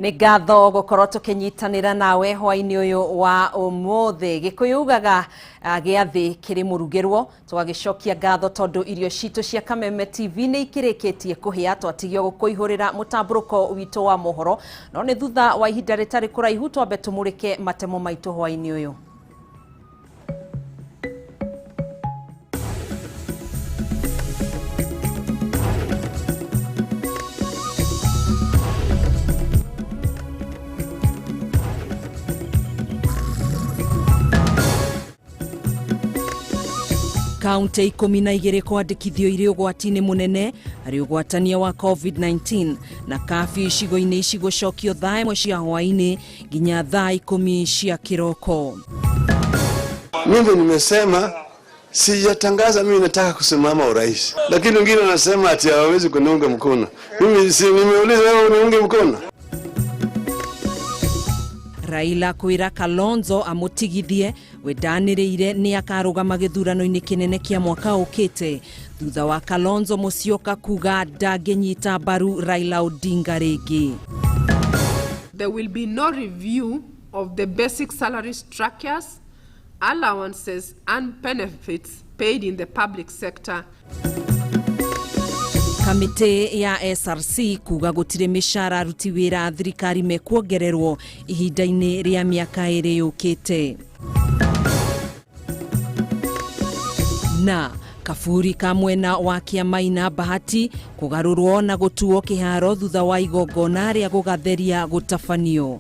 Nĩ ngatho gũkorwo tũkĩnyitanĩra nawe hwainĩ ũyũ wa ũmũthĩ. Gĩkũyũ ugaga gĩathĩ kĩrĩ mũrugĩrwo, tũgagĩcokia ngatho tondũ irio citũ cia Kameme TV nĩ ikĩrĩkĩtie kũhĩa, twatigio gũkũihũrĩra mũtambũrũko witũ wa mohoro, no nĩ thutha wa ihinda rĩtarĩ kũraihu twambe tũmũrĩke matemo maitũ hwainĩ ũyũ. Kaunti 12 kwandĩkithio irĩ ũgwati-inĩ mũnene harĩ ũgwatania wa COVID-19 na kabiũ icigo-inĩ ici gũcokio thaa 1 cia hwaĩ-inĩ nginya thaa 10 cia kĩroko. Mimi nimesema sijatangaza mimi nataka kusimama urais, lakini wengine wanasema ati hawawezi kuniunga mkono. Mimi si nimeuliza wewe uniunge mkono? Raila kwĩra Kalonzo amũtigithie we ndanĩrĩire nĩ akarũgama gĩthurano-inĩ kĩnene kĩa mwaka ũkĩte thutha wa Kalonzo Musyoka kuga ndangĩnyita mbaru Raila Odinga rĩngĩ. There will be no review of the basic salary structures, allowances and benefits paid in the public sector. Kamĩtĩ ya SRC kuga gũtirĩ mĩcara aruti wĩra a thirikari mekuongererwo ihinda-inĩ rĩa mĩaka ĩrĩ yũkĩte. Na kaburi ka mwena wa Kĩamaina Bahati kũgarũrwo na gũtuo kĩharo thutha wa igongona rĩa gũgatheria gũtabanio.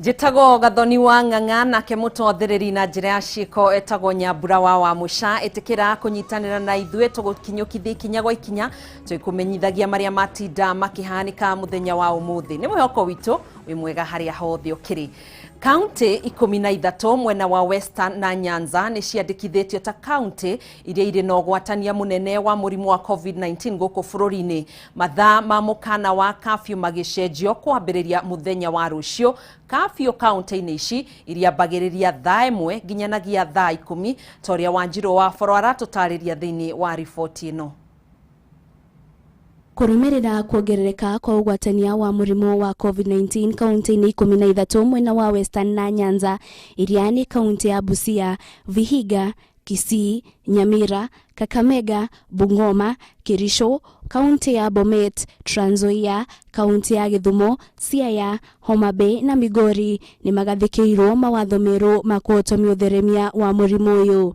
Njĩtagwo Gathoni wa Ng'ang'a nake mũtwathĩrĩri na njĩra ya ciĩko etagwo Nyambura wa Wamũca. Ĩtĩkĩra kũnyitanĩra na ithuĩ tũgũkinyũkithia ikinya gwa ikinya tũkũmenyithagia marĩa matinda makĩhanĩka mũthenya wa ũmũthĩ. Nĩ mwĩhoko witũ wĩ mwega harĩa hothe ũkĩrĩ. Kaunti 13 mwena wa Western na Nyanza nĩ ciandĩkithĩtio ta kaunti iria irĩ na ũgwatania mũnene wa mũrimũ wa COVID-19 gũkũ bũrũri-inĩ. Mathaa ma mũkana wa kafyu magĩcenjio kwambĩrĩria mũthenya wa rũciũ. Kafyu kaunti-inĩ ici iriambagĩrĩria thaa 1 nginyanagia thaa 10 ta ũrĩa Wanjirũ wa Boro aratũtarĩria thĩinĩ wa riboti ĩno. Kũrũmĩrĩra kuongerereka kwa ũgwatania wa mũrimũ wa COVID-19 kaunti-inĩ 13 mwena wa Western na Nyanza iria nĩ kaunti ya Busia, Vihiga, Kisii, Nyamira, Kakamega, Bungoma, Kericho, kaunti ya Bomet, Trans Nzoia, kaunti ya Githumo, Siaya, Homa Bay na Migori nĩ magathĩkĩirwo mawatho merũ ma kũhotomia ũtheremia wa mũrimũ ũyũ.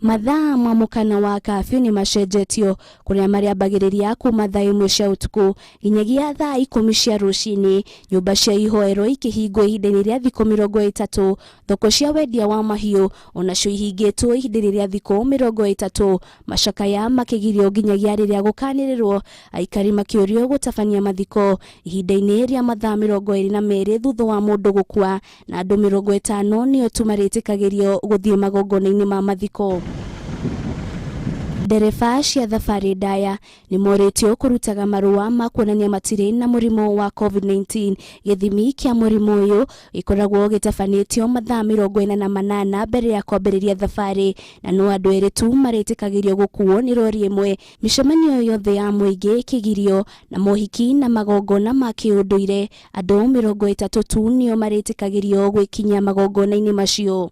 Mathaa ma mũkana wa kafyu nĩ macenjetio kũrĩa marĩambagĩrĩria kuma thaa 1 cia ũtukũ nginyagia thaa 10 cia rũcinĩ, nyũmba cia ihoero ikĩhingwo ihinda-inĩ rĩa thikũ 30, thoko cia wendia wa mahiũ onacio ihingĩtwo ihinda-inĩ rĩa thikũ 30, macakaya makĩgirio nginyagia rĩrĩa gũkanĩrĩrwo, aikari makĩũrio gũtabania mathiko ihinda-inĩ rĩa mathaa 22 thutha wa mũndũ gũkua na andũ 50 nĩo tu marĩtĩkagĩrio gũthiĩ magongona-inĩ ma mathiko. Ndereba cia thabarĩ ndaya nĩ morĩtio kũrutaga marũa ma kuonania matirĩ na mũrimũ wa COVID-19. Gĩthimi kĩa mũrimũ ũyũ gĩkoragwo gĩtabanĩtio mathaa 48 mbere ya kwambĩrĩria thabarĩ na no andũ erĩ tu marĩtĩkagĩrio gũkuo nĩ rori ĩmwe. Mĩcemanio yothe ya mũingĩ ĩkĩgirio na mohiki na magongona ma kĩũndũire andũ 30 tu nĩo marĩtĩkagĩrio gwĩkinyia magongona-inĩ macio.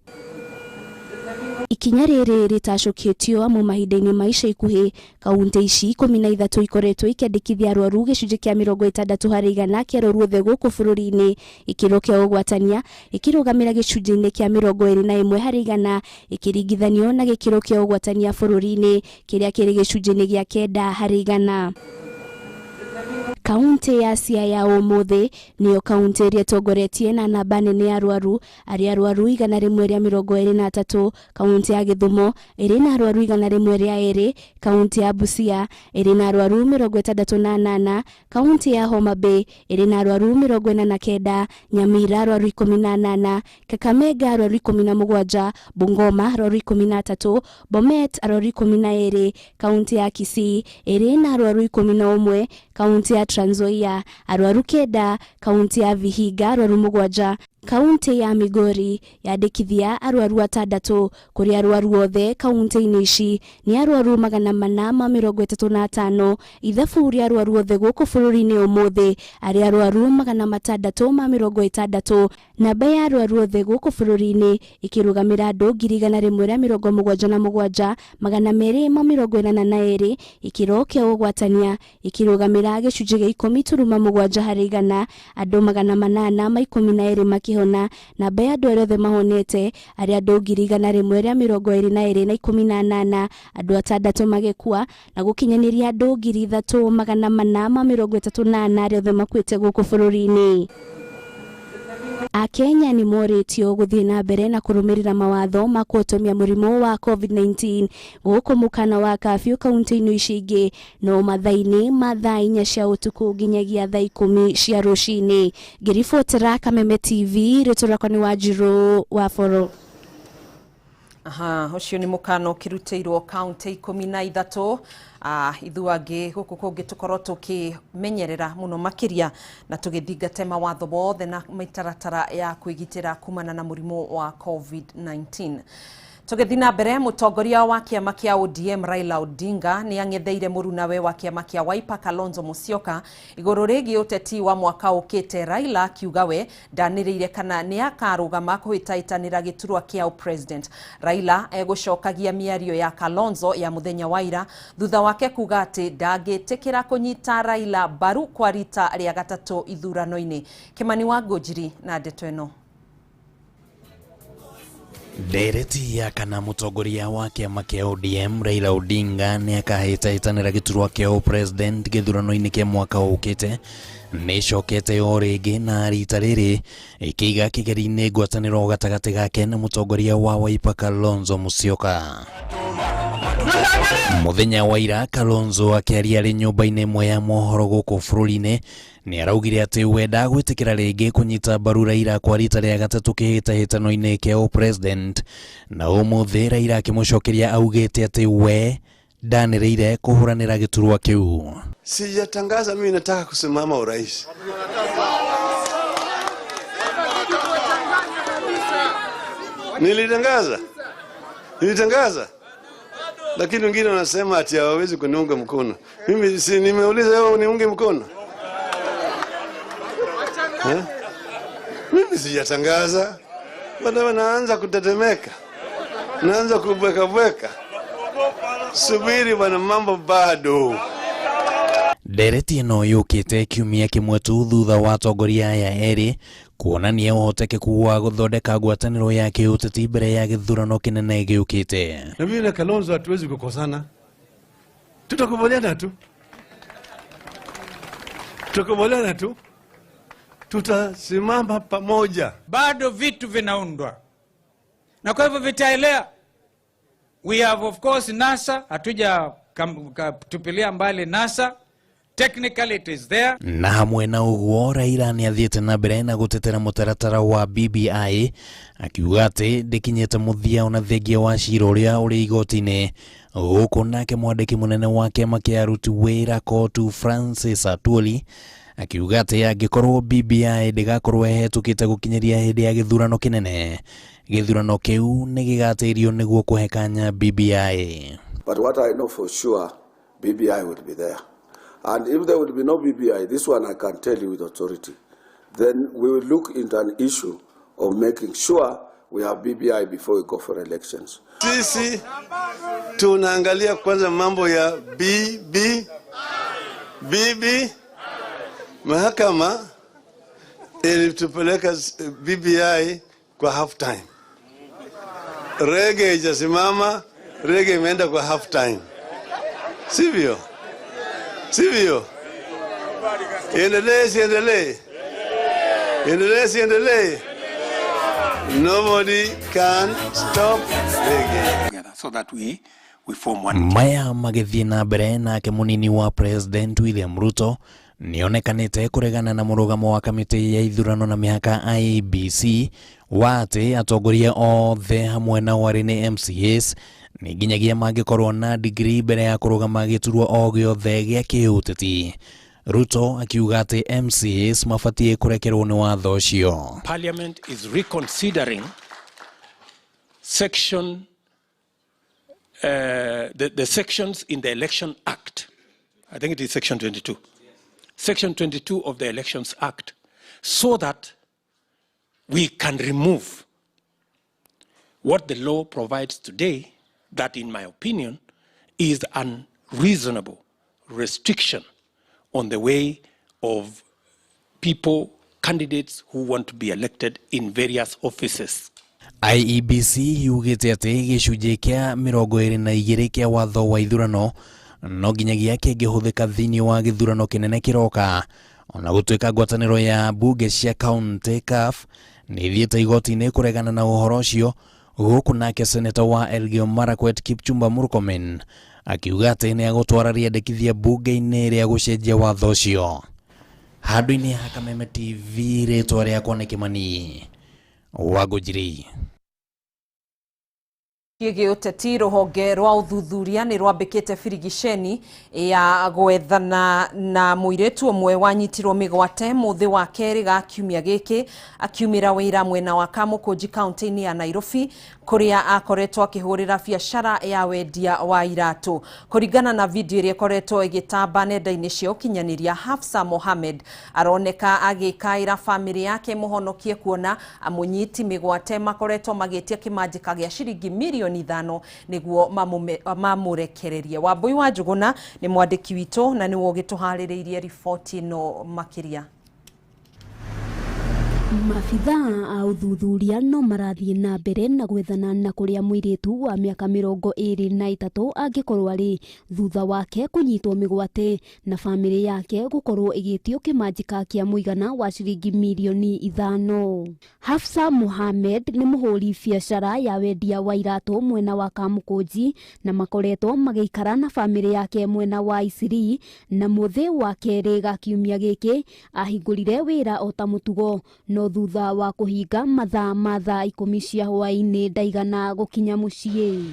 Ikinya rĩrĩ rĩtacũkĩtio amu mahinda-inĩ ma ica ikuhĩ kaunti ici 13 ikoretwo ikĩandĩkithia arwaru gĩcunjĩ kĩa 60 harĩ igana kĩa arwaru othe gũkũ bũrũri-inĩ. Gĩkĩro kĩa ũgwatania gĩkĩrũgamĩra gĩcunjĩ-inĩ kĩa 21 harĩ igana gĩkĩringithanio na gĩkĩro kĩa ũgwatania bũrũri-inĩ kĩrĩa kĩrĩ gĩcunjĩ-inĩ gĩa 9 harĩ igana. Kaunti ya Siaya ũmũthĩ nĩyo kaunti ĩrĩa ĩtongoretie na namba nene ya arwaru arĩa arwaru 123, kaunti ya Githumo ĩrĩ na arwaru 102, kaunti ya Busia ĩrĩ na arwaru 68, kaunti ya Homa Bay ĩrĩ na arwaru 49, Nyamira arwaru 18, Kakamega arwaru 17, Bungoma arwaru 13, Bomet arwaru 12, kaunti ya Kisii ĩrĩ na arwaru 11, kaunti ya Trans Nzoia arwaru 9, kaunti ya Vihiga arwaru 7, Kaunti ya Migori yandĩkithia arwaru 6 kũrĩ arwaru othe kaunti-inĩ ici nĩ arwaru 435. Ithabu rĩa arwaru othe gũkũ bũrũri-inĩ ũmũthĩ arĩ arwaru 660. Namba ya arwaru othe gũkũ bũrũri-inĩ ikĩrũgamĩra andũ 177 282 ikĩro kĩa ũgwatania ikĩrũgamĩra gĩcunjĩ gĩa 10.7 harĩ igana. Andũ 812 makĩhona. Namba ya andũ arĩa othe mahonete arĩ andũ 122,018, andũ 6 magĩkua na gũkinyanĩria andũ 3434 arĩa othe makuĩte gũkũ bũrũri-inĩ. Akenya nĩ morĩtio gũthiĩ na mbere na kũrũmĩrĩra mawatho ma kũhotomia mũrimũ wa COVID-19 gũkũ mũkana wa kafyu kaunti-inĩ ici ingĩ no mathaa-inĩ ma thaa 4 cia ũtukũ nginyagia thaa 10 cia rũcinĩ. Ngĩribotera Kameme TV, rĩtwa rĩakwa nĩ Wanjirũ wa Boro. Aha, ũcio nĩ mũkana ũkĩrutĩirwo kaunti 13. Ithuĩ angĩ gũkũ kũngĩ tũkorwo tũkĩmenyerera mũno makĩria na tũgĩthingate mawatho mothe na mĩtaratara ya kwĩgitĩra kumana na mũrimũ wa COVID-19. Tũgĩthiĩ na mbere, mũtongoria wa kĩama kĩa ODM Raila Odinga nĩ ang'etheire mũrunawe wa kĩama kĩa Wiper Kalonzo Musyoka igũrũ rĩgiĩ ũteti wa mwaka ũkĩte. Raila akiuga we ndanĩrĩire kana nĩ akarũgama kũhĩtahĩtanĩra gĩturwa kĩa president. Raila egũcokagia mĩario ya Kalonzo ya mũthenya wa ira thutha wake kuga atĩ ndangĩtĩkĩra kũnyita Raila mbaru kwa rita rĩa gatatũ ithurano-inĩ. Kimani wa Ngũnjiri na ndeto ĩno. Ndereti ya kana mũtongoria wa kĩama kĩa ODM Raila Odinga nĩ akahĩtahĩtanĩra gĩturwa kĩa president gĩthurano-inĩ kĩa mwaka ũkĩte nĩ ĩcokete o rĩngĩ na rita rĩrĩ ĩkĩiga kĩgeri-inĩ ngwatanĩro gatagatĩ gake na mũtongoria wa Wiper Kalonzo Musyoka. Mũthenya wa ira Kalonzo akĩaria arĩ nyũmba-inĩ ĩmwe ya mohoro gũkũ bũrũri-inĩ nĩ araugire atĩ we ndagwĩtĩkĩra rĩngĩ kũnyita mbaru Raila kwa rita rĩa gatatũ kĩhĩtahĩtano-inĩ kĩa president, na ũmũthĩ Raila akĩmũcokeria augĩte atĩ we ndanĩrĩire kũhũranĩra gĩturwa kĩu. Sijatangaza mimi nataka kusimama urais. Nilitangaza. Lakini wengine wanasema ati hawawezi kuniunga mkono. Mimi si nimeuliza wewe uniunge mkono? Mimi sijatangaza. Bado naanza kutetemeka. Naanza kubweka bweka. Subiri bwana, mambo bado. Ndereti ĩno yũkĩte kiumia kĩmwe tu thutha wa atongoria aya erĩ kuonania ũhotekeku wa gũthondeka ngwatanĩro ya kĩũteti mbere ya gĩthurano kĩnene gĩũkĩte. Na mimi na Kalonzo hatuwezi kukosana. Tutakubaliana tu. Tutakubaliana tu. Tutasimama pamoja. Bado vitu vinaundwa. Na kwa hivyo vitaelea. We have of course NASA, hatuja tupilia mbali NASA. Technically it is there. Na hamwe na ũguo Raila nĩ athiĩte na mbere na gũtetera mũtaratara wa BBI akiuga atĩ ndĩkinyĩte mũthia ona thengia wa cira ũrĩa ũrĩ igoti-inĩ. Gũkũ nake mwandĩki mũnene wa kĩama kĩa aruti wĩra COTU Francis Atwoli akiuga atĩ angĩkorwo BBI ndĩgakorwo ĩhetũkĩte gũkinyĩria hĩndĩ ya gĩthurano kĩnene, gĩthurano kĩu nĩ gĩgatĩrio nĩguo kũhe kanya BBI. But what I know for sure, BBI will be there. And if there will be no BBI, this one I can tell you with authority, then we will look into an issue of making sure we have BBI before we go for elections. Sisi tunaangalia kwanza mambo ya BB. Mahakama ilitupeleka BBI kwa half time. Rege ijasimama, rege imeenda kwa half time. Sivyo? Sivyo? Endelee, siendelee. Endelee, siendelee. Nobody can stop reggae. So that we form one. Maya magĩthiĩ na mbere nake mũnini wa President William Ruto nĩonekanĩte kũregana na mũrũgamo wa kamĩtĩ ya ithurano na mĩhaka IEBC wa atĩ atongoria othe hamwe na warĩ nĩ MCAs nĩ nginyagia mangĩkorwo na degree mbere ya kũrũgama gĩturwa o gĩothe gĩa kĩũteti. Ruto akiuga atĩ MCAs mabatiĩ kũrekerwo nĩ watho ũcio. Parliament is reconsidering section the sections in the Election Act. I think it is section 22. Section 22 of the Elections Act, so that we can remove what the law provides today that, in my opinion, is unreasonable restriction on the way of people, candidates who want to be elected in various offices. IEBC yugĩte atĩ gĩcunjĩ kĩa 22 kĩa watho wa ithurano no nginyagia kĩngĩhũthĩka thĩinĩ wa gĩthurano kĩnene kĩroka, ona gũtuĩka ngwatanĩro ya mbunge cia kaunti CAF nĩ ithiĩte igoti-inĩ kũregana na ũhoro ũcio, gũkũ nake seneta wa Elgeyo Marakwet Kipchumba Murkomen akiuga atĩ nĩ agũtwara rĩendekithia mbunge-inĩ rĩa gũcenjia watho ũcio. Handũ-inĩ ha Kameme TV, rĩtwa rĩakwa nĩ Kĩmani wa Ngũnjiri. Gĩũteti, rũhonge rwa ũthuthuria nĩ rwambĩkĩte birigiceni ya gwethana na mũirĩtu ũmwe wanyitirwo mĩgwate mũthĩ wa kerĩ ga kiumia gĩkĩ akiumĩra wĩra mwena wa Kamũkũnji kaunti-inĩ ya Nairobi, kũrĩa akoretwo akĩhũrĩra biacara ya wendia wa iratũ. Kũringana na video ĩrĩa ĩkoretwo ĩgĩtamba nenda-inĩ cia ũkinyanĩria, Hafsa Mohamed aroneka agĩkaĩra bamĩrĩ yake mũhonokie, kuona amũnyiti mĩgwate makoretwo magĩtia kĩmanjĩka gĩa ciringi mirioni 5 nĩguo mamũrekererie. Wambui wa Njũgũna nĩ mwandĩki witũ na nĩwe ũgĩtũharĩrĩirie riboti ĩno makĩria. Mabithaa a ũthuthuria no marathiĩ na mbere na gwethana na kũrĩa mũirĩtu wa mĩaka 23 angĩkorwo arĩ, thutha wake kũnyitwo mĩgwate na bamĩrĩ yake gũkorwo ĩgĩtio kĩmanjĩka kĩa mũigana wa ciringi mirioni 5. Hafsa Mohamed nĩ mũhũri biacara ya wendia wa iratũ mwena wa Kamũkũnji na makoretwo magĩikara na bamĩrĩ yake mwena wa Isiri, na mũthĩ wa kerĩ ga kiumia gĩkĩ ahingũrire wĩra o ta mũtugo, no thutha wa kũhinga mathaa ma thaa 10 cia hwaĩ-inĩ ndaigana gũkinya mũciĩ.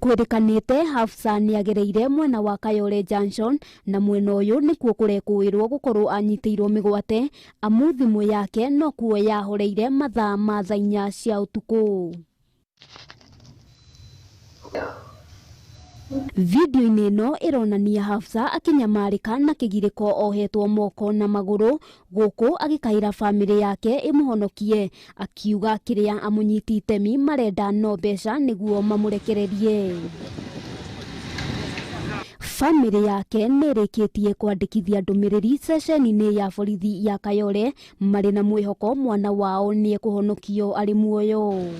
Kwĩrĩkanĩte Hafsa nĩagereire mwena wa Kayole Junction, na mwena ũyũ nĩkuo kũrekũĩrwo gũkorwo anyitĩirwo mĩgwate, amu thimũ yake no kuo yahoreire mathaa ma thaa 4 cia ũtukũ. Video-inĩ ĩno ĩronania Hafsa akĩnyamarĩka na kĩgirĩko ohetwo moko na magũrũ, gũkũ agĩkaĩra bamĩrĩ yake ĩmũhonokie, akiuga kĩrĩa amũnyiti itemi marenda no mbeca nĩguo mamũrekererie. Bamĩrĩ yake nĩ ĩrĩkĩtie kwandĩkithia ndũmĩrĩri ceceni-inĩ ya borithi ya Kayole marĩ na mwĩhoko mwana wao nĩ ekũhonokio arĩ muoyo.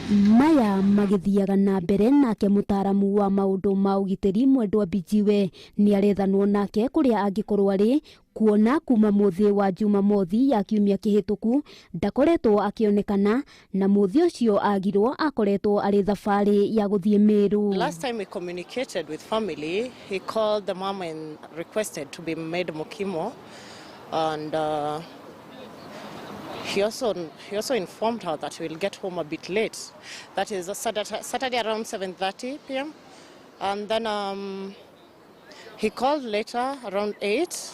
Maya magĩthiaga na mbere, nake mũtaaramu wa maũndũ ma ũgitĩri Mwendwa Mbijiwe nĩ arethanwo nake kũrĩa angĩkorwo arĩ, kuona kuma mũthĩ wa Jumamothi ya kiumia kĩhĩtũku ndakoretwo akĩonekana, na mũthĩ ũcio agirwo akoretwo arĩ thabarĩ ya gũthiĩ Meru. Last time we communicated with family, he called the mom and requested to be made mukimo, and he also informed her that he will get home a bit late. That is Saturday around 7:30 p.m. And then he called later around 8,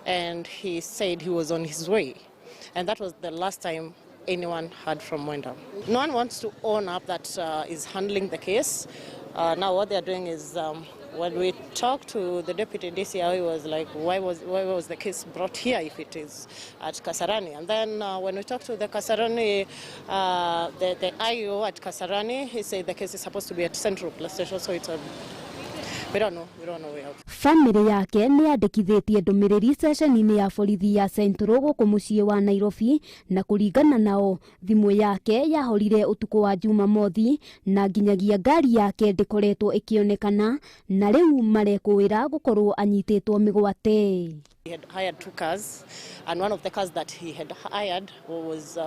and he said he was on his way. And that was the last time anyone heard from Mwenda. No one wants to own up that is handling the case. Now what they're doing is, when we talked to the deputy DCI, he was like, why was the case brought here if it is at Kasarani? And then when we talked to the Kasarani, the IO at Kasarani, he said the case is supposed to be at Central Police Station, so it's a, we don't know where. Famĩlĩ yake nĩ yandĩkithĩtie ndũmĩrĩri ceceni-inĩ ya borithi ya Central gũkũ mũciĩ wa Nairobi, na kũringana nao thimũ yake yahorire ũtukũ wa Jumamothi na nginyagia ngari yake ndĩkoretwo ĩkĩonekana, na rĩu marekũĩra gũkorwo anyitĩtwo mĩgwate. He had hired 2 cars, and one of the cars that he had hired was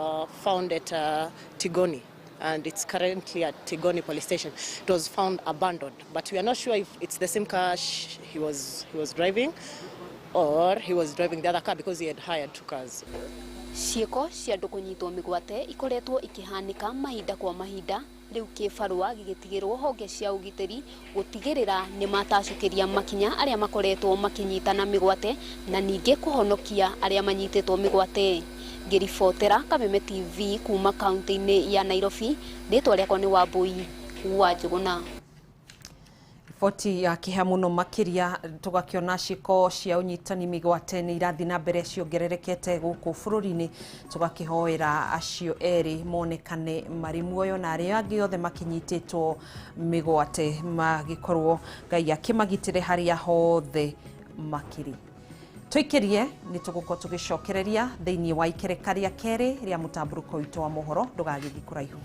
found at Tigoni, and it's currently at Tigoni police station. It was found abandoned, but we are not sure if it's the same car he was driving, or he was driving the other car, because he had hired 2 cars. Ciĩko cia andũ kũnyitwo mĩgwate ikoretwo ikĩhanĩka mahinda kwa mahinda Rĩu kĩbarũa gĩgĩtigĩrwo honge cia ũgitĩri gũtigĩrĩra nĩ matacũkĩria makinya arĩa makoretwo makĩnyitana mĩgwate na ningĩ kũhonokia arĩa manyitĩtwo mĩgwate. Ngĩribotera Kameme TV kuma kaunti-inĩ ya Nairobi, rĩtwa rĩakwa nĩ Wambui wa Njũgũna. Riboti ya kĩeha mũno makĩria tũgakĩona ciĩko cia ũnyitani mĩgwate nĩ irathiĩ na mbere ciongererekete gũkũ bũrũri-inĩ, tũgakĩhoera acio erĩ monekane marĩ muoyo na arĩa angĩ othe makĩnyitĩtwo mĩgwate magĩkorwo Ngai akĩmagitĩre harĩa hothe makĩrĩ. Tũikĩrie nĩ tũgũkorwo tũgĩcokereria thĩinĩ wa ikereka rĩa kerĩ rĩa mũtambũrũko witũ wa mohoro, ndũgagĩthiĩ kũraihu.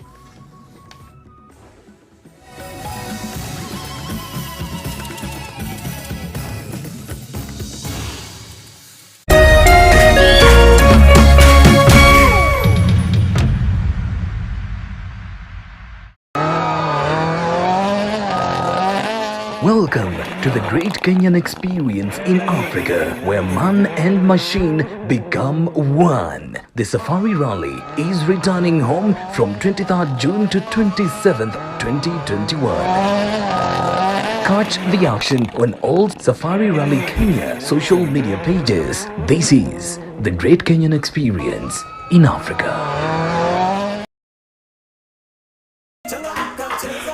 Welcome to the Great Kenyan Experience in Africa, where man and machine become one. The Safari Rally is returning home from 23rd June to 27th, 2021. Catch the action on all Safari Rally Kenya social media pages. This is the Great Kenyan Experience in Africa.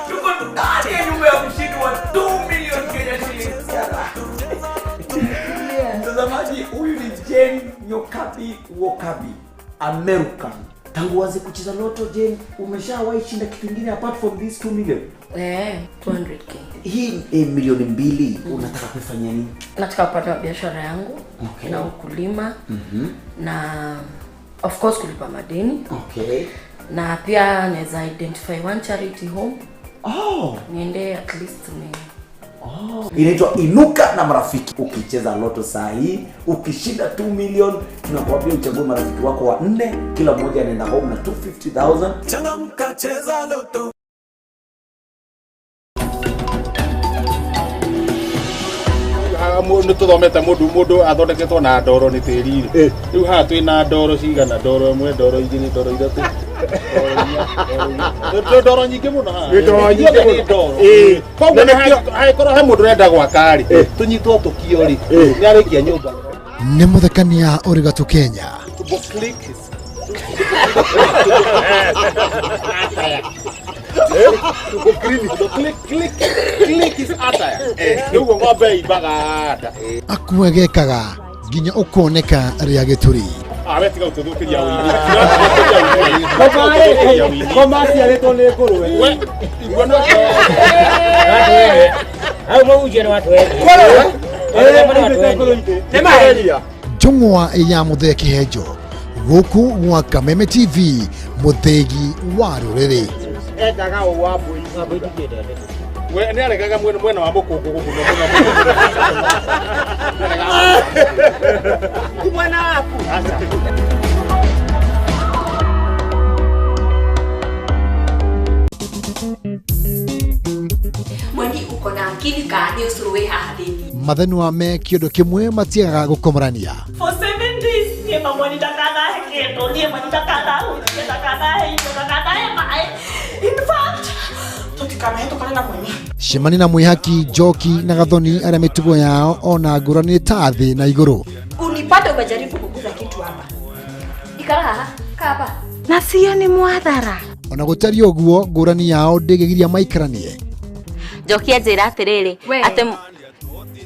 Tuko ndani ya nyumba ya mshindi wa 2 million Kenya shillings. Mtazamaji, huyu ni Jane Nyokabi Wokabi, American. Tangu uanze kucheza loto, Jane, umeshawahi shinda kitu kingine apart from this 2 million? 200K. Hii 2 milioni unataka kuifanyia nini? Nataka kupata biashara yangu na ukulima na of course kulipa madeni na pia naweza identify one charity home. Niende at least ni Oh. Inaitwa Inuka na Marafiki. Ukicheza loto saa hii, ukishinda 2 million, tunakuambia uchague marafiki wako wanne, kila mmoja anaenda home na 250,000. Changamka, cheza loto. Nä tå thomete må ndå må ndå athondeketwo na ndoro nä tä ri rä u haha twä na ndoro cigana, ndoro ĩmwe, ndoro igĩrĩ, ndoro ithatũ, ndoro inya, ndoro nyingĩ mũno haha. Nĩ ndoro nyingĩ Ithuothe nĩ mũno. ndoro. Koguo Na nĩkĩo- hangĩkorwo he mũndũ ũrenda gwaka rĩ, tũnyitwo tũkio rĩ, nĩ arĩkia nyũmba. Nĩ mũthekania ũrĩ gatũ Kenya. Tumbo click is click click click is ataya nĩguo ng'ombe imbaga nda. Akue gekaga nginya ũkoneka rĩa gĩtũri. Awe tiga gũtũthũkĩria ũini. Ngoma aciarĩtwo nĩ ngũrwe. We igua no Hau mũhunjia nĩ watu wengi. Njũng'wa ya Mũthee Kĩhenjo gũkũ gwa Kameme TV, mũthĩgi wa rũrĩrĩ. Endaga ũ wa mbũri. We nĩ aregaga mwena mwena wa mũkũngũ gũkũ na mwena wa Ti mwena waku. Mweni uko na akili ka nĩ ũcũrũ wĩ haha thĩinĩ? Mathenwa me kĩondo kĩmwe matiagaga gũkomorania. For 7 days niĩ mamwani ndakanahe kĩndũ, niĩ mami ndakanahutie, ndakanahe irio, ndakanahe maĩ. In fact, tũtikanahĩtũkane na mweni. Cemania na mwĩhaki Njoki na Gathoni arĩa mĩtugo yao ona ngũrani nĩ ta thĩ na igũrũ. Unipate umejaribu kuguza kitu hapa. Ikara haha, kaa hapa. Na sio nĩ mwathara. Ona gũtariĩ ũguo, ngũrani yao ndĩngĩgiria maikaranie. Njoki anjĩra atĩrĩrĩ We. atĩ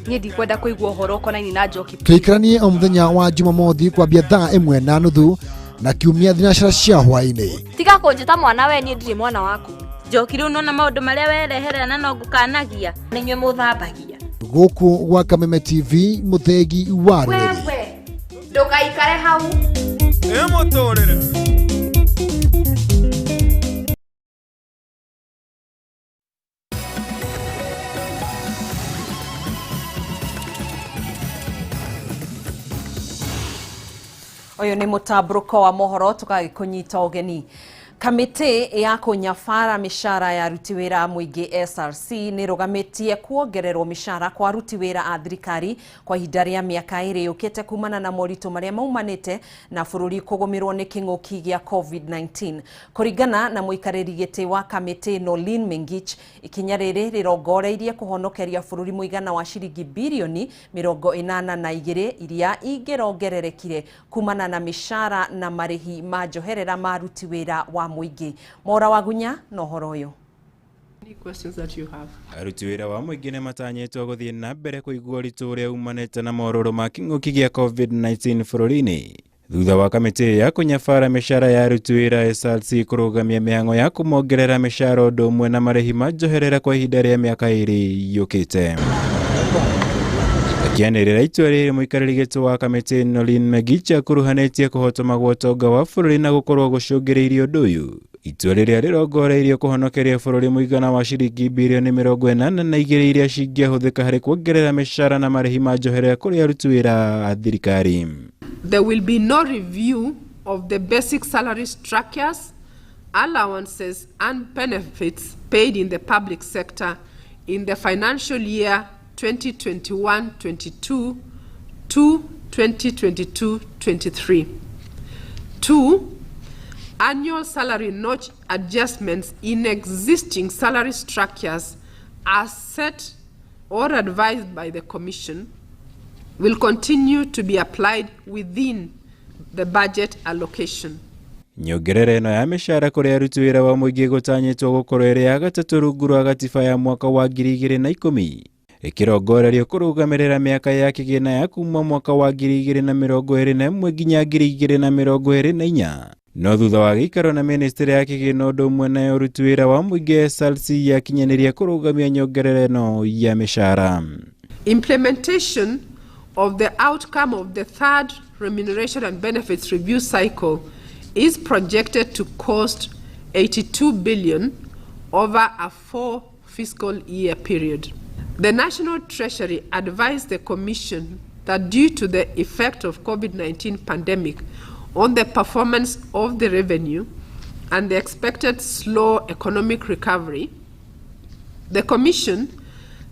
Niĩ ndikwenda kũigua ũhoro ũkonainie na Njoki. Tũikaranie o mũthenya wa Jumamothi kwambia 1:30 na kiumia thinacara cia hwaĩ-inĩ. Tiga kũnjĩta mwana, we niĩ ndirĩ mwana waku. Njoki, rĩu nona maũndũ marĩa wereherera na no ngũkanagia nĩ inyuĩ mũthambagia. Gũkũ gwa Kameme TV, mũthĩgi wa rũrĩrĩ. Wewe ndũgaikare hau. Ĩmũtũrĩre. Ũyũ nĩ mũtambũrũko wa mohoro, tũgagĩkũnyita ũgeni. Kamĩtĩ ya kũnyabara mĩcara ya aruti wĩra a mũingĩ SRC nĩ ĩrũgamĩtie kuongererwo mĩcara kwa aruti wĩra a thirikari kwa ihinda rĩa mĩaka 2 yũkĩte kumana na moritũ marĩa maumanĩte na bũrũri kũgũmĩrwo nĩ kĩng'ũki gĩa COVID-19. Kũringana na mũikarĩri gĩtĩ wa kamĩtĩ Noeleen Mengich, ikinya rĩrĩ rĩrongoreirie kũhonokeria bũrũri mũigana wa ciringi birioni 82 iria ingĩrongererekire kumana na mĩcara na marĩhi ma njoherera ma aruti wĩra wa mũingĩ. Mora Wagunya na ũhoro ũyũ. Any questions that you have? Aruti wĩra wa mũingĩ nĩ matanyĩtwo gũthiĩ na mbere kũigua ũritũ ũrĩa umanĩte na morũrũ ma kĩng'ũki gĩa COVID-19 bũrũri-inĩ thutha wa kamĩtĩ ya kũnyabara mĩcara ya aruti wĩra SRC kũrũgamia mĩhang'o ya kũmongerera mĩcara ũndũ ũmwe na marĩhi ma njoherera kwa ihinda rĩa mĩaka 2 yũkĩte. Akĩanĩrĩra itua rĩrĩ, mũikarĩri gĩtĩ wa kamĩtĩ Noeleen Mengich akuruhanĩtie kũhotoma gwa ũtonga wa bũrũri na gũkorwo gũcũngĩrĩirie ũndũ ũyũ. Itua rĩrĩa rĩrongoreirio kũhonokeria bũrũri mũigana wa ciringi birioni 82 iria cingĩahũthĩka harĩ kuongerera mĩcara na marĩhi ma njoherera kũrĩ aruti wĩra a thirikari. There will be no review of the basic salary structures, allowances and benefits paid in the public sector in the financial year 2021-22 to 2022-23. 2, annual salary notch adjustments in existing salary structures as set or advised by the Commission will continue to be applied within the budget allocation. Nyongerera ĩno ya mĩcara kũrĩ aruti wĩra wa mũingĩ gũtanyĩtwo gũkorwo ĩrĩ ya gatatũ rungu rwa gatiba ya mwaka wa 2010 ĩkĩrongorerio kũrũgamĩrĩra mĩaka ya kĩgĩna ya kuma mwaka wa 2021 nginya 2024. No thutha wa gĩikaro na ministry ya kĩgĩna ũndũ ũmwe na ya ũruti wĩra wa mũingĩ SRC yakinyanĩria kũrũgamia nyongerera ĩno ya mĩcara. Implementation of the outcome of the third remuneration and benefits review cycle is projected to cost 82 billion over a 4 fiscal year period. The National Treasury advised the Commission that due to the effect of COVID-19 pandemic on the performance of the revenue and the expected slow economic recovery, the Commission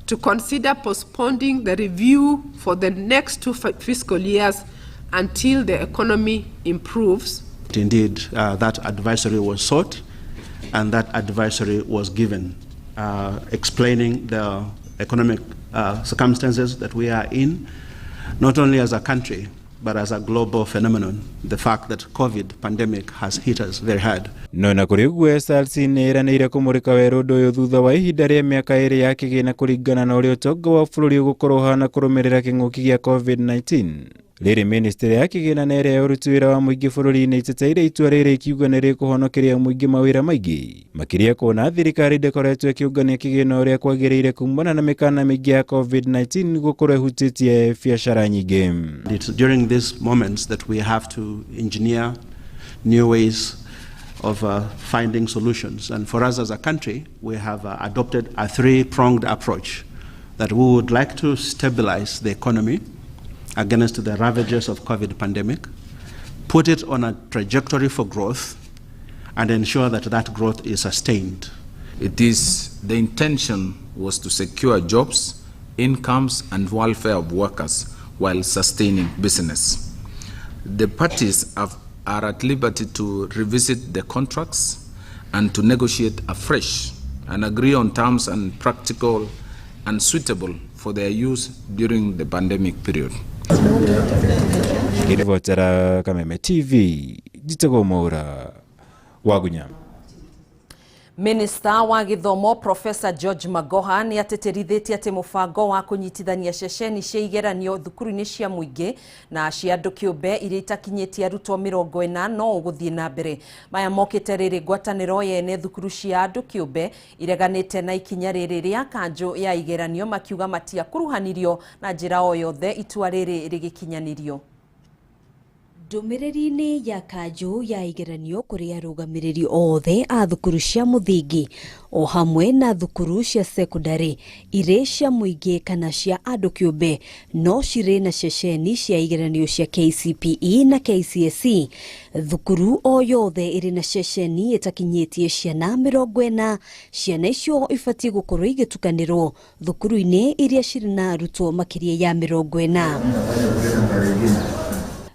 to consider postponing the review for the next 2 fiscal years until the economy improves. Indeed, that advisory was sought and that advisory was given, explaining the economic circumstances that we are in, not only as a country, but as a global phenomenon, the fact that COVID pandemic has hit us very hard. No na kũrĩ ũguo SRC nĩ ĩranĩire kũmũrĩka werũ ũndũ ũyũ thutha wa ihinda rĩa mĩaka 2 ya kĩgĩna kũringana na ũrĩa ũtonga wa bũrũri ũgũkorwo ũhana kũrũmĩrĩra kĩng'ũki gĩa COVID-19. Rĩrĩ ministry ya kĩgĩna na ĩrĩa ya ũruti wĩra wa mũingĩ bũrũri-inĩ ĩteteire itua rĩrĩ ikiuga nĩ rĩkũhonokeria mũingĩ mawĩra maingĩ makĩria kuona thirikari ndĩkoretwo ĩkĩũngania kĩgĩna ũrĩa kwagĩrĩire kumana na mĩkana mĩingĩ ya COVID-19 gũkorwo ĩhutĩtie biacara nyingĩ. It's during these moments that we have to engineer new ways of finding solutions, and for us as a country we have adopted a 3-pronged approach that we would like to stabilize the economy against the ravages of COVID pandemic, put it on a trajectory for growth, and ensure that that growth is sustained. It is the intention was to secure jobs, incomes, and welfare of workers while sustaining business. The parties are at liberty to revisit the contracts and to negotiate afresh and agree on terms and practical and suitable for their use during the pandemic period. Ngĩribotera Kameme TV, njĩtagwo Mwaura Wagunya. Minista wa gĩthomo Professor George Magoha nĩ atĩtĩrithĩtie atĩ mũbango wa kũnyitithania ceceni cia igeranio thukuru-inĩ cia mũingĩ na cia andũ kĩũmbe iria itakinyĩtie arutwo 40 no ũgũthiĩ na mbere. Maya mokĩte rĩrĩ ngwatanĩro yene thukuru cia andũ kĩũmbe ireganĩte na ikinya rĩrĩ rĩa kanjũ ya igeranio makiuga matiakuruhanirio na njĩra o yothe itua rĩrĩ rĩgĩkinyanĩrio. Ndũmĩrĩri-inĩ ya kanjũ ya igeranio kũrĩ arũgamĩrĩri othe a thukuru cia mũthingi o hamwe na thukuru cia sekondari irĩ cia mũingĩ kana cia andũ kĩũmbe no cirĩ na ceceni cia igeranio cia KCPE na KCSE. Thukuru o yothe ĩrĩ na ceceni ĩtakinyĩtie ciana 40, ciana icio ibatiĩ gũkorwo igĩtukanĩrwo thukuru-inĩ iria cirĩ na arutwo makĩria ya 40.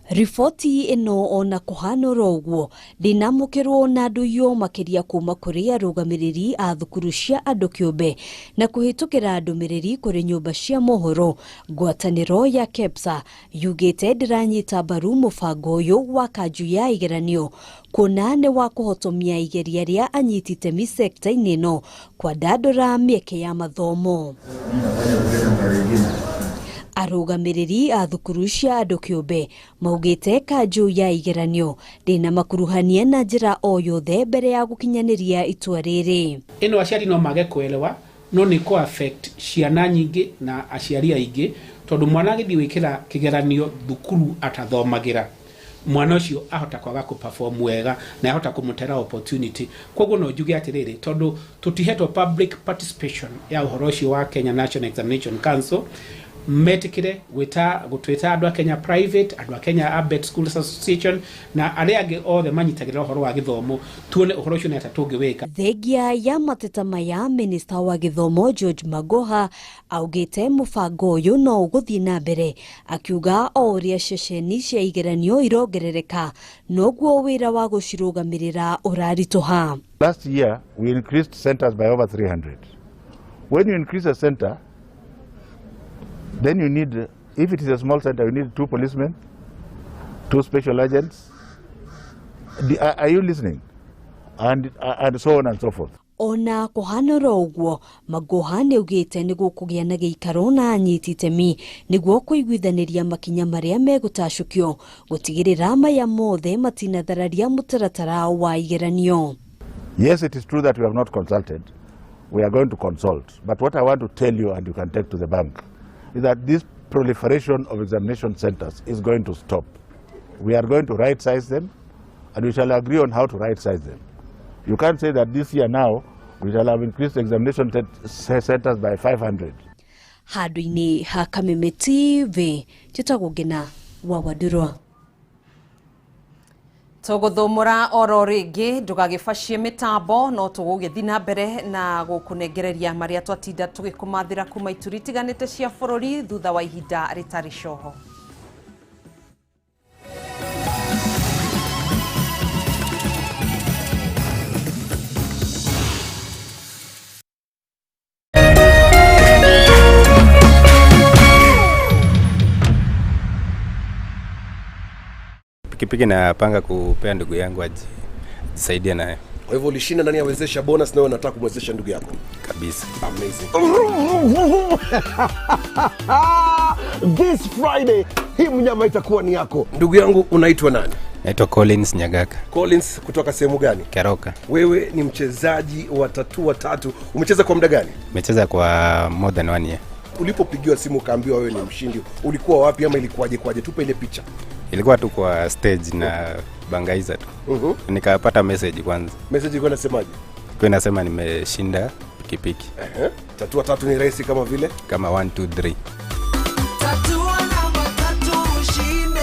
Riboti ĩno ona kũhana oro ũguo ndĩnamũkĩrwo na ndũiyũ makĩria kuma kũrĩ arũgamĩrĩri a thukuru cia andũ kĩũmbe na kũhĩtũkĩra ndũmĩrĩri kũrĩ nyũmba cia mohoro. Ngwatanĩro ya KEPSA yugĩte ndĩranyita mbaru mũbango ũyũ wa kanjũ ya igeranio kuona nĩ wa kũhotomia igeria rĩa anyiti itemi sekta-inĩ ĩno kwandandũra mĩeke ya mathomo. Arũgamĩrĩri a thukuru cia andũ kĩũmbe maugĩte kanjũ ya igeranio ndĩna makuruhania na njĩra o yothe mbere ya gũkinyanĩria itua rĩrĩ. Ĩno aciari no mage kuelewa no nĩ kũ affect ciana nyingĩ na aciari aingĩ tondũ mwana agĩthiĩ gwĩkĩra kĩgeranio thukuru atathomagĩra mwana ũcio ahota kwaga kũ perform wega na ahota kũmũtera opportunity. Koguo no njuge atĩrĩrĩ tondũ tũtihetwo public participation ya ũhoro ũcio wa Kenya National Examination Council metikire gwita gutwita andu a Kenya private, andu a Kenya Abbott Schools Association na aria angi othe manyitagirira uhoro wa githomo tuone uhoro ucio nata tungiwika. Thengia ya mateta maya, minista wa githomo George Magoha augite mubango uyu no uguthie na mbere, akiuga o uria ceceni cia igeranio irongerereka noguo wira wa gucirugamirira urarituha. Last year we increased centers by over 300. When you increase a center, then you need, if it is a small center, you need 2 policemen, 2 special agents. Are you listening? And so on and so forth. Ona kuhana ũguo Magoha nĩaugĩte nĩ gũkũgĩa na gĩikaro na anyiti itemi nĩguo kũiguithanĩria makinya marĩa megũtacũkio gũtigĩrĩra maya mothe matinathararia mũtaratara wa igeranio. Yes, it is true that we have not consulted. We are going to consult. But what I want to tell you, and you can take to the bank, is that this proliferation of examination centers is going to stop. We are going to right-size them, and we shall agree on how to right-size them. You can't say that this year now we shall have increased examination centers by 500. Handũ-inĩ ha Kameme TV, njĩtagwo Ngina wa Wandũrwa. Tũgũthũmũra oro rĩngĩ ndũgagĩbacie mĩtambo no tũgũgĩthiĩ na mbere na gũkũnengereria marĩa twatinda tũgĩkũmathĩra kuma ituri itiganĩte cia bũrũri thutha wa ihinda rĩtarĩ coho. Pikipiki napanga kupea ndugu yangu ajisaidie nayo. Kwa hivyo ulishinda ndani ya Wezesha Bonus na wewe unataka kumwezesha ndugu yako. Kabisa. Amazing. This Friday hii mnyama itakuwa ni yako. Ndugu yangu unaitwa nani? Naitwa Collins Nyagaka. Collins kutoka sehemu gani? Keroka. Wewe ni mchezaji wa tatua tatu. Umecheza kwa muda gani? Nimecheza kwa more than 1 year. Ulipopigiwa simu ukaambiwa wewe ni mshindi, ulikuwa wapi ama ilikuwaje kwaje? Tupe ile picha. Ilikuwa tu kwa stage na bangaiza tu. Nikapata message kwanza. Message ilikuwa inasemaje? Ilikuwa inasema nimeshinda pikipiki. Tatua tatu ni rahisi kama vile? Kama 1 2 3. Tatua namba tatu ushinde.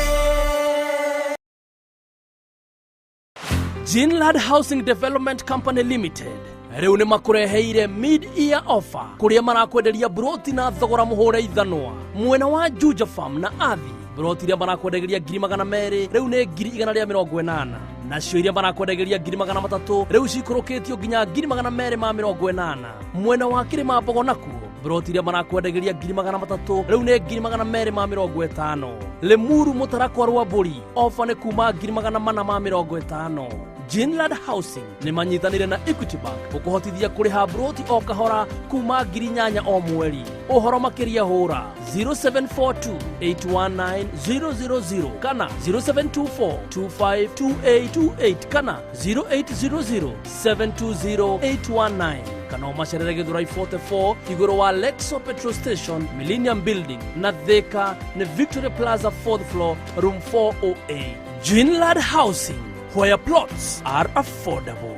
Ginlad Housing Development Company Limited riu ni makureheire mid-year offer kuria marakwenderia broti na thogora muhure ithanwa mwena wa Juja Farm na Athi. Broti iria marakwenderia 200,000 riu ni 180,000, nacio iria marakwenderia 300,000 riu cikurukitio nginya 280,000. Mwena wa Kirima Mbogo nakuo broti iria marakwenderia 300,000 riu ni 250,000. Limuru Mutarakwa rwa Mburi ofa ni kuma 450,000. Ginlad Housing ni manyitanire na Equity Bank gukuhotithia kuriha broti o kahora kuma 8,000 o mweri. Uhoro makiria hura 0742 819 000 kana 0724 252828 kana 0800 720 819 kana umacerere Githurai 44 iguru wa Lexo Petrol Station Millennium Building na Thika ni Victory Plaza 4th floor room 408. Greenland Housing, where plots are affordable.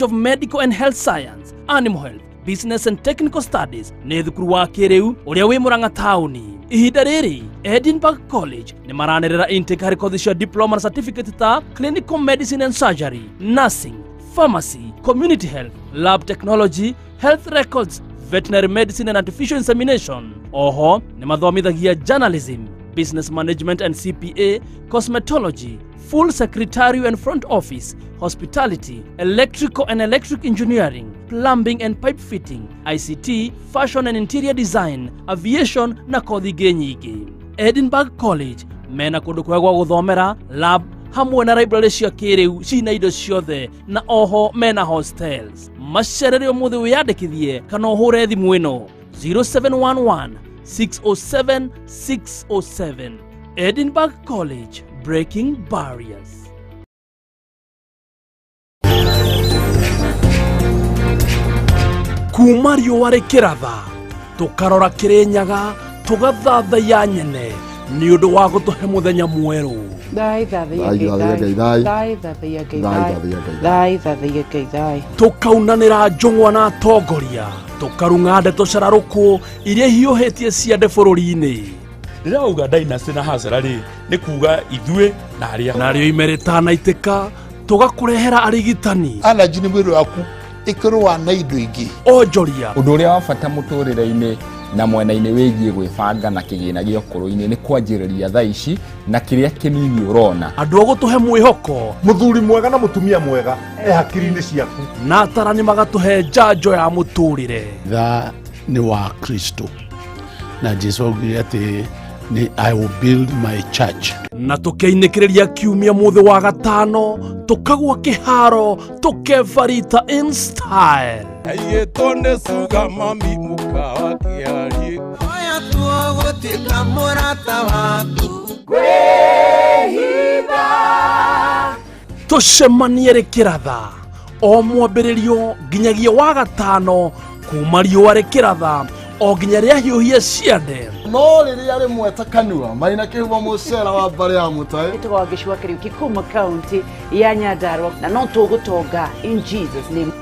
Of Medical and Health Science, Animal Health, Business and Technical Studies nĩ thukuru wa kĩrĩu ũrĩa wĩ Murang'a taũni. Ihinda rĩrĩ Edinburgh College nĩ maranĩrĩra intake harĩ kothi cia diploma na certificate ta Clinical Medicine and Surgery, Nursing, Pharmacy, Community Health, Lab Technology, Health Records, Veterinary Medicine and Artificial Insemination. Oho nĩ mathomithagia journalism, business management and CPA, cosmetology, full secretarial and front office, hospitality, electrical and electric engineering, plumbing and pipe fitting, ICT, fashion and interior design, aviation na kothi ingĩ nyingĩ. Edinburgh College mena kũndũ kwega gwa gũthomera, lab hamwe na library cia kĩrĩu cina indo ciothe na oho mena hostels. Macerere ũmũthĩ wĩyandĩkithie kana ũhũre thimũ ĩno 0711 607 607. Edinburgh College, breaking barriers. Kuma riũa rĩkĩratha tũkarora Kĩrĩnyaga tũgathathaiya nyene nĩ ũndũ wa gũtũhe mũthenya mwerũ. Thai thathaiya Ngai thai. Thai thathaiya Ngai thai. Thai thathaiya Ngai thai. Tũkaunanĩra njũng'wa na atongoria, tũkarung'a ndeto cararũkũ iria hiũhĩtie ciande bũrũri-inĩ. Ndĩrauga dynasty na hasara rĩ nĩ kuga ithuĩ na arĩa narĩo ime rĩtanaitĩka tũgakũrehera arigitani. Allergy nĩ mwĩrĩ waku ĩkĩrũa na indo ingĩ. Onjoria. Ũndũ ũrĩa wa bata mũtũrĩre-inĩ na mwena-inĩ wĩgiĩ gwĩbanga na kĩgĩna gĩa ũkũrũ-inĩ nĩ kwanjĩrĩria thaa ici na kĩrĩa kĩnini ũrona. Andũ a gũtũhe mwĩhoko. Mũthuri mwega na mũtumia mwega e hakiri-inĩ ciaku. Na atarani magatũhe njanjo ya mũtũrĩre. Tha nĩ wa Kristo na Jesu augire atĩ nĩ I will build my church. Na tũkeinĩkĩrĩria kiumia mũthĩ wa gatano tũkagwa kĩharo tũkebarita in style. Aigĩtwo nĩ cuga mami mũkawa kĩarie. Oya tuo gũtuĩka mũrata waku. Kwĩhitha. Tũcemanie rĩkĩratha o mwambĩrĩrio nginyagia wa gatano kuma riũa rĩkĩratha o nginya rĩahiũhia ciande. No rĩrĩa rĩmwe ta kanua maina kĩhumo mũcera wa mbarĩ ya mũtaĩ. Ĩtagwo Wangeci wa Kariuki kuma kaunti ya Nyandarua na no tũgũtonga in Jesus name.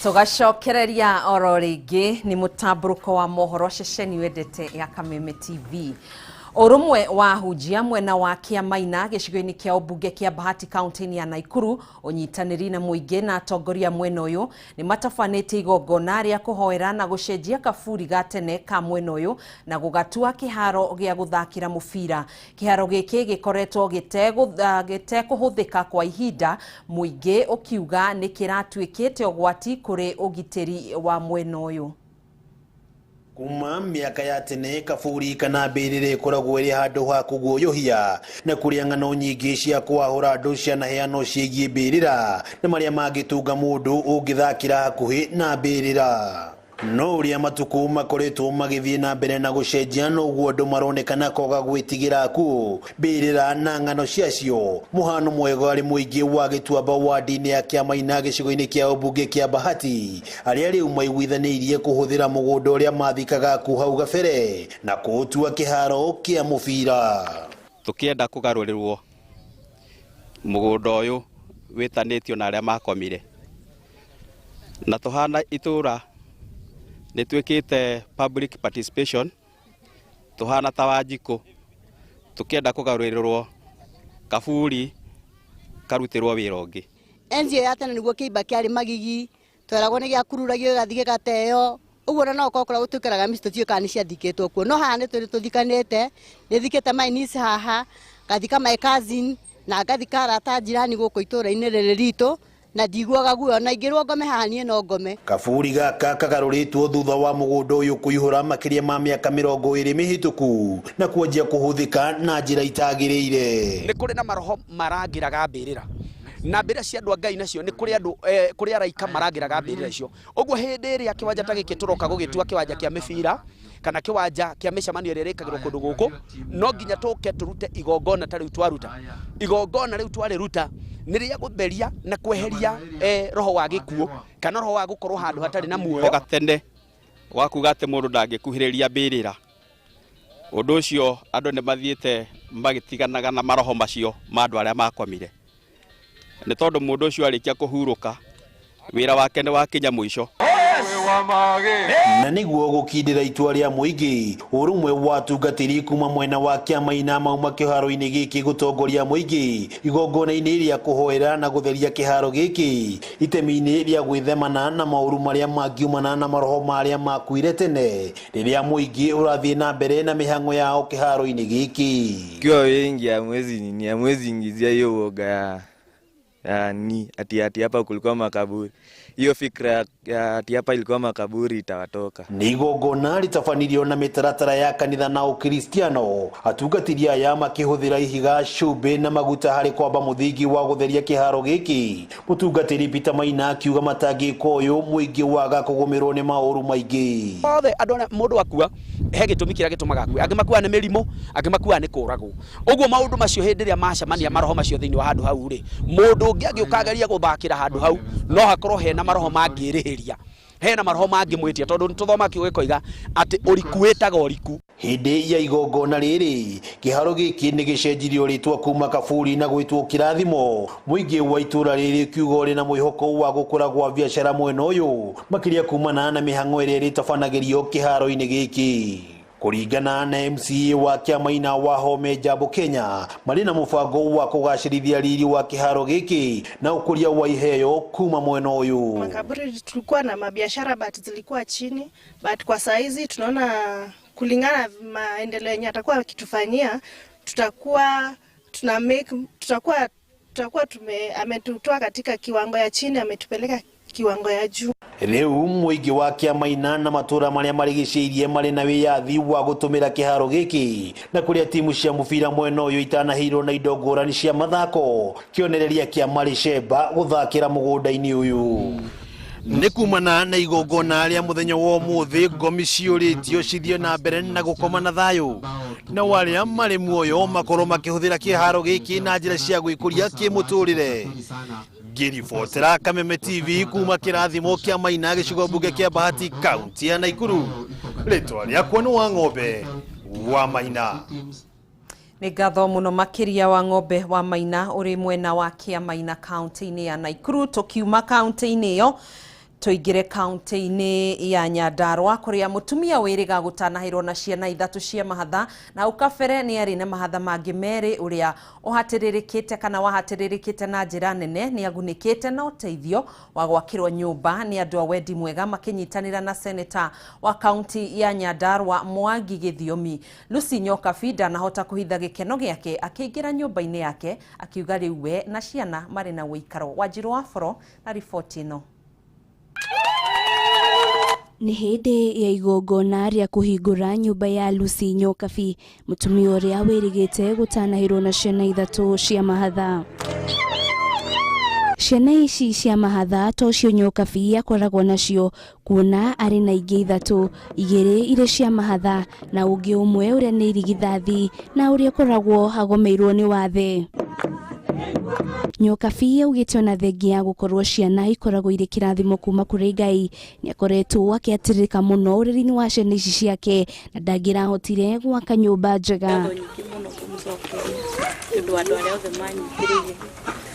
Tũgacokereria oro rĩngĩ nĩ mũtambũrũko wa mohoro ceceni wendete ya Kameme TV. Ũrũmwe wa ahunjia mwena wa Kĩamaina gĩcigo-inĩ kĩa ũmbunge kĩa Bahati kaunti-inĩ ya Naikuru ũnyitanĩri na mũingĩ na atongoria mwena ũyũ nĩ matabanĩtie igongona rĩa kũhoera na gũcenjia kaburi ga tene ka mwena ũyũ na gũgatua kĩharo gĩa gũthakĩra mũbira. Kĩharo gĩkĩ gĩkoretwo gĩtekũhũthĩka kwa ihinda, mũingĩ ũkiuga nĩ kĩratuĩkĩte ũgwati kũrĩ ũgitĩri wa mwena ũyũ. Kuma miaka ya tene kaburi kana mbĩrĩra ĩkoragwo ĩrĩ handũ ha kũguoyohia na kũrĩa ng'ano nyingĩ cia kwahũra andũ cianaheanwo ciĩgiĩ mbĩrĩra na marĩa mangĩtunga mũndũ ũngĩthakĩra hakuhĩ na mbĩrĩra. No ũrĩa matukũ makoretwo magĩthiĩ na mbere na gũcenjia noguo andũ maronekana kwaga gwĩtigĩra akuũ mbĩrĩra na ng'ano ciacio. Mũhano mwega arĩ mũingĩ wa Gĩtuamba wadi-inĩ ya Kĩamaina gĩcigo-inĩ kĩa ũmbunge kĩa Bahati arĩa rĩu maiguithanĩirie kũhũthĩra mũgũnda ũrĩa mathikaga akuũ hau gabere na kũũtua kĩharo kĩa mũbira. Tũkĩenda kũgarũrĩrwo mũgũnda ũyũ wĩtanĩtio na arĩa makomire na tũhana itũra nĩ twĩkĩte public participation tũhana ta Wanjikũ tũkĩenda kũgarũrĩrwo kaburi karutĩrwo wĩra ũngĩ. Enzi ya tene nĩguo kĩimba kĩarĩ magigi tweragwo nĩ gĩakururagio gĩgathiĩ gĩgateo ũguo na no ũkorwo gũtũikaraga mĩciĩ tũtiũĩ kana nĩ ciathikĩtwo kuo no haha nĩ tũrĩ tũthikanĩte nĩ thikĩte my niece haha ngathika my cousin na ngathika arata jirani gũkũ itũũra-inĩ rĩrĩ ritũ na ndiguaga guoya na ingĩrwo ngome haha niĩ no ngome. Kaburi gaka kagarũrĩtwo thutha wa mũgũnda ũyũ kũihũra makĩria ma mĩaka 20 mĩhĩtũku na kwanjia kũhũthĩka na njĩra itagĩrĩire. Nĩ kũrĩ na maroho marangĩraga mbĩrĩra na mbĩrĩra cia andũ a Ngai nacio nĩ kũrĩ andũ kũrĩ araika marangĩraga mbĩrĩra icio. Ũguo hĩndĩ ĩrĩa kĩwanja ta gĩkĩ tũroka gũgĩtua kĩwanja kĩa mĩbira Kana kĩwanja kĩa mĩcemanio ĩrĩa ĩrĩkagĩrwo kũndũ gũkũ, no nginya tũke tũrute igongona. Ta rĩu twaruta igongona, rĩu twarĩruta nĩ rĩa gũtheria na kweheria roho wa gĩkuũ kana roho wa gũkorwo handũ hatarĩ na muoyo. Gatene wa kuga atĩ mũndũ ndangĩkuhĩrĩria mbĩrĩra, ũndũ ũcio andũ nĩ mathiĩte magĩtiganaga na maroho macio ma andũ arĩa makomire, nĩ tondũ mũndũ ũcio arĩkia kũhurũka, wĩra wake nĩ wakinya mũico. Na nĩguo gũkindĩra itua rĩa mũingĩ, ũrũmwe wa atungatĩri kuma mwena wa Kĩamaina mauma kĩharo-inĩ gĩkĩ gũtongoria mũingĩ igongona-inĩ rĩa kũhoera na gũtheria kĩharo gĩkĩ, itemi-inĩ rĩa gwĩthemana na maũru marĩa mangiumana na maroho marĩa makuire tene, rĩrĩa mũingĩ ũrathiĩ na mbere na mĩhang'o yao kĩharo-inĩ gĩkĩ. Kiwa wengi hamwezi nini, hamwezi ingizia hiyo uoga ya ni ati ati hapa kulikuwa makaburi. Hiyo fikra ya ati hapa ilikuwa makaburi itawatoka. Nĩ igongona rĩtabanirio na mĩtaratara ya kanitha na ũkristiano, atungatĩri aya makĩhũthĩra ihiga, cumbĩ na maguta harĩ kwamba mũthingi wa gũtheria kĩharo gĩkĩ. Mũtungatĩri Peter Maina akiuga matangĩka ũyũ mũingĩ waga kũgũmĩrwo nĩ maũru maingĩ. Othe andũ arĩa mũndũ akua, he gĩtũmi kĩrĩa gĩtũmaga akue. Angĩ makuaga nĩ mĩrimũ, angĩ makuaga nĩ kũragwo. Ũguo maũndũ macio hĩndĩ ĩrĩa macemania maroho macio thĩinĩ wa handũ hau rĩ, mũndũ ũngĩ angĩũka ageria gũthakĩra handũ hau, no hakorwo hena maroho mangĩrĩhĩria, hena maroho mangĩmwĩtia, tondũ nĩtũthoma kiugo gĩkoiga atĩ ũriku wĩtaga ũriku. Hĩndĩ ya igongona rĩrĩ, kĩharo gĩkĩ nĩ gĩcenjirio rĩtwa kuma kaburi na gwĩtwo kĩrathimo. Mũingĩ wa itũra rĩrĩ kiuga ũrĩ na mwĩhoko wa gũkũra gwa biacara mwena ũyũ, makĩria kumana na mĩhang'o ĩrĩa ĩrĩtabanagĩrio kĩharo-inĩ gĩkĩ. Kũringana na MCA wa Kĩamaina wa Home Jambo Kenya, marĩ na mũbango wa kũgacĩrithia riri wa kĩharo gĩkĩ na ũkũria wa iheo kuma mwena ũyũ. Makaburi tulikuwa na mabiashara but zilikuwa chini, but kwa saa hizi tunaona kulingana maendeleo yenye atakuwa akitufanyia, tutakuwa tuna make tutakuwa tutakuwa tume ametutoa katika kiwango ya chini, ametupeleka kiwango ya juu. Rĩu mũingĩ wa Kĩamaina na matũra marĩa marigicĩirie marĩ na wĩyathi wa gũtũmĩra kĩharo gĩkĩ, na kũrĩa timu cia mũbira mwena ũyũ itanahĩirwo na indo ngũrani cia mathako, kĩonereria kĩa Marĩcemba gũthakĩra mũgũnda-inĩ ũyũ. Nĩ kumana na igongona rĩa mũthenya wa ũmũthĩ, ngomi ciũrĩtio cithiĩ na mbere na gũkoma na thayũ, nao arĩa marĩ muoyo makorwo makĩhũthĩra kĩharo gĩkĩ na njĩra cia gwĩkũria kĩmũtũrĩre. Ngĩribotera Kameme TV kuma kĩrathimo kĩa Maina, gĩcigo mbunge kĩa Bahati, kaunti ya Naikuru, rĩtwa rĩakwa nĩ wa Ng'ombe wa Maina. Nĩ ngatho mũno makĩria wa Ng'ombe wa Maina ũrĩ mwena wa Kĩamaina kaunti-inĩ ya Naikuru. Tũkiuma kaunti-inĩ ĩyo tũingĩre kaunti-inĩ ya Nyandarua, kũrĩa mũtumia wĩrĩga gũtanahĩrwo na ciana ithatũ cia mahatha, na hau kabere nĩ arĩ na mahatha mangĩ merĩ, ũrĩa ũhatĩrĩrĩkĩte kana wahatĩrĩrĩkĩte na njĩra nene nĩ agunĩkĩte na ũteithio wa gwakĩrwo nyũmba nĩ andũ a wendi mwega makĩnyitanĩra na seneta wa kaunti ya Nyandarua Mwangi Gĩthiomi. Lucy Nyokabi ndanahota kũhitha gĩkeno gĩake akĩingĩra nyũmba-inĩ yake, akiuga rĩu we na ciana marĩ na ũikaro. Wanjirũ wa Boro na riboti ĩno. Nĩ hĩndĩ ya igongona rĩa kũhingũra nyũmba ya Lucy Nyokabi, mũtumia ũrĩa wĩrĩgĩte gũtanahĩrwo na ciana ithatũ cia mahatha. Ciana ici cia mahatha tocio Nyokabi akoragwo nacio, kuona arĩ na ingĩ ithatũ, igĩrĩ irĩ cia mahatha na ũngĩ ũmwe ũrĩa nĩ irigithathi na ũrĩa ũkoragwo agomeirwo nĩ wathe. Nyokabi augĩte ona thengia ya gũkorwo ciana ikoragwo irĩ kĩrathimo kuma kũrĩ Ngai, nĩ akoretwo akĩatĩrĩrĩka mũno ũreri-inĩ wa ciana ici ciake na ndangĩrahotire gwaka nyũmba njega. Ngatho nyingĩ mũno kũmũcokeria nĩ ũndũ wa andũ arĩa othe manyitĩrĩire,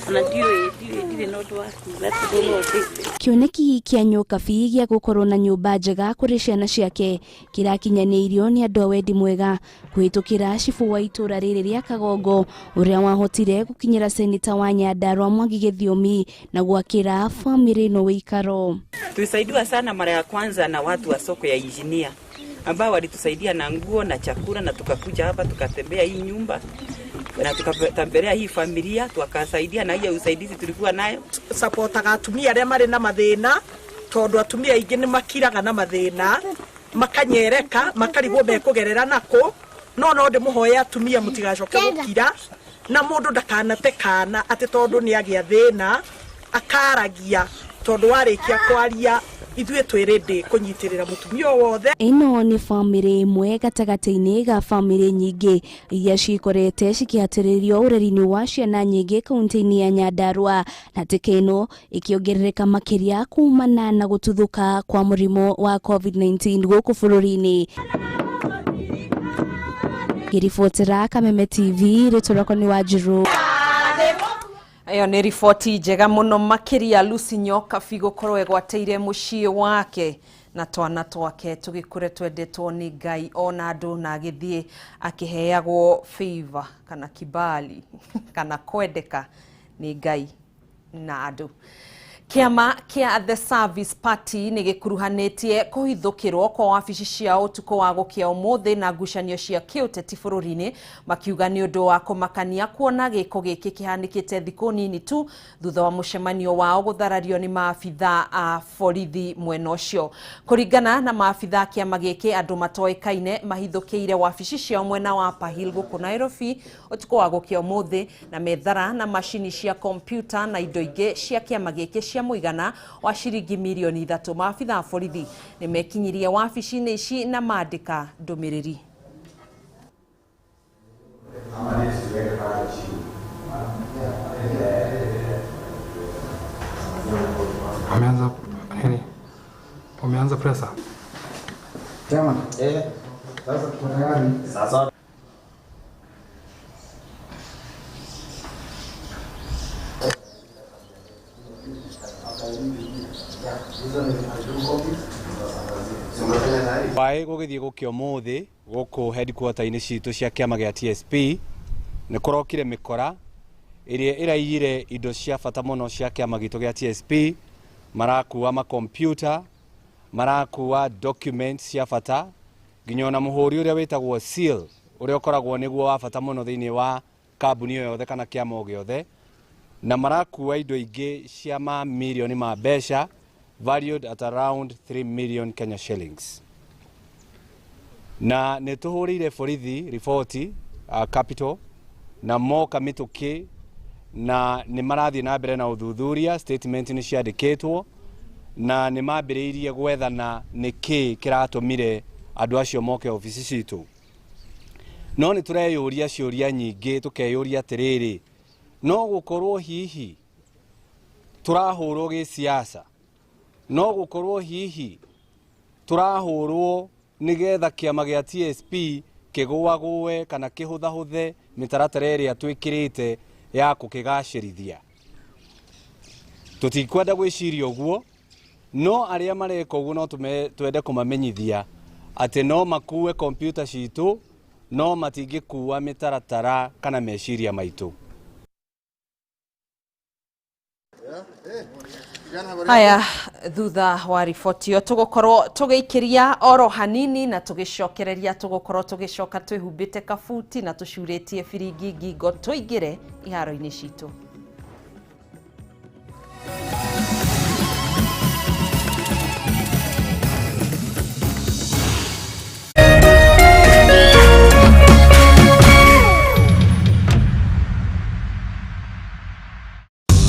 ona ndiũĩ ndirĩ na ũndũ wa kuga tondũ no ndĩte. Kĩoneki kĩa Nyokabi gĩa gũkorwo na nyũmba njega kũrĩ ciana ciake kĩrakinyanĩirio nĩ andũ a wendi mwega kũhĩtũkĩra cibũ wa itũra rĩrĩ rĩa Kagongo, ũrĩa wahotire gũkinyĩra seneta wa Nyandarua Mwangi Gĩthiomi na gwakĩra bamĩrĩ ĩno ũikaro. Tulisaidiwa sana mara ya kwanza na watu wa soko ya injinia ambao walitusaidia na nguo na chakula, na tukakuja hapa tukatembea hii nyumba na tukatembelea hii familia, tukasaidia na hiyo usaidizi tulikuwa nayo. Supportaga atumia arĩa marĩ na mathĩna, tondũ atumia aingĩ nĩ makiraga na mathĩna, makanyereka, makarigwo mekũgerera nako. No no ndĩmũhoe atumia mũtigacoke gũkira, na mũndũ ndakanate kana atĩ tondũ nĩ agĩa thĩna akaragia. Tondũ warĩkia kwaria, ithuĩ twĩ ready kũnyitĩrĩra mũtumia o wothe. Ĩno nĩ bamĩrĩ ĩmwe gatagatĩ-inĩ ga bamĩrĩ nyingĩ iria cikorete cikĩhatĩrĩrio ũreri-inĩ wa ciana nyingĩ kaunti-inĩ ya Nyandarua, na hatĩka ĩno ĩkĩongerereka makĩria kumana na gũtuthũka kwa mũrimũ wa COVID-19 gũkũ bũrũri-inĩ. Ngĩribotera Kameme TV, rĩtwa rĩakwa nĩ Wanjirũ. Ĩyo nĩ riboti njega mũno makĩria, Lucy Nyokabi gũkorwo ĩgwatĩire mũciĩ wake na twana twake tũgĩkũre twendetwo nĩ Ngai ona andũ, na agĩthiĩ akĩheagwo favor kana kibali kana kwendeka nĩ Ngai na andũ. Kĩama kĩa The Service Party nĩ gĩkuruhanĩtie kũhithũkĩrwo kwa wabici ciao ũtukũ wa gũkĩa ũmũthĩ na ngucanio cia kĩũteti bũrũri-inĩ, makiuga nĩ ũndũ wa kũmakania kuona gĩko gĩkĩ kĩhanĩkĩte thikũ nini tu thutha wa mũcemanio wao gũtharario nĩ maabitha a borithi mwena ũcio. Kũringana na maabitha a kĩama gĩkĩ, andũ matoĩkaine mahithũkĩire wabici ciao mwena wa Upper Hill gũkũ Nairobi ũtukũ wa gũkĩa ũmũthĩ, na methara na macini cia kompiuta na indo ingĩ cia kĩama gĩkĩ cia mũigana wa ciringi mirioni 3. Maabitha a borithi nĩ mekinyirie wabici-inĩ ici na mandĩka ndũmĩrĩri. Wameanza nini? Wameanza presa. Chama. Eh. Sasa tuko tayari. Sasa. Waĩ gũgĩthiĩ gũkĩa ũmũthĩ gũkũ headquarter-inĩ citũ cia kĩama gĩa TSP, nĩ kũrokire mĩkora ĩrĩa ĩraiyire indo cia bata mũno cia kĩama gitũ gĩa TSP. Marakua makompiuta, marakua documents cia bata, nginya ona mũhũri ũrĩa wĩtagwo seal, ũrĩa ũkoragwo nĩguo wa bata mũno thĩinĩ wa kambuni o yothe kana kĩama o gĩothe, na marakua indo ingĩ cia mamirioni ma mbeca, valued at around 3 million Kenya shillings. Na nĩ tũhũrĩire borithi riboti capital, na moka mĩtũkĩ na nĩ marathiĩ na mbere na ũthuthuria. Statement nĩ ciandĩkĩtwo na nĩ mambĩrĩirie gwethana nĩ kĩĩ kĩratũmire andũ acio moke obici citũ. No nĩ tũreyũria ciũria nyingĩ, tũkeyũria atĩrĩrĩ, no gũkorwo hihi tũrahũrwo gĩsiasa? No gũkorwo hihi tũrahũrwo nĩgetha kĩama gĩa TSP kĩgũagũe kana kĩhũthahũthe mĩtaratara ĩrĩa twĩkĩrĩte ya kũkĩgacĩrithia? Tũtikwenda gwĩciria ũguo, no arĩa mareka ũguo no twende kũmamenyithia atĩ no makue kompiuta citũ, no matingĩkua mĩtaratara kana meciria maitũ. Haya, thutha wa riboti ĩyo tũgũkorwo tũgĩikĩria oro hanini na tũgĩcokereria, tũgũkorwo tũgĩcoka twĩhumbĩte kabuti na tũcurĩtie biringi ngingo tũingĩre iharo-inĩ citũ.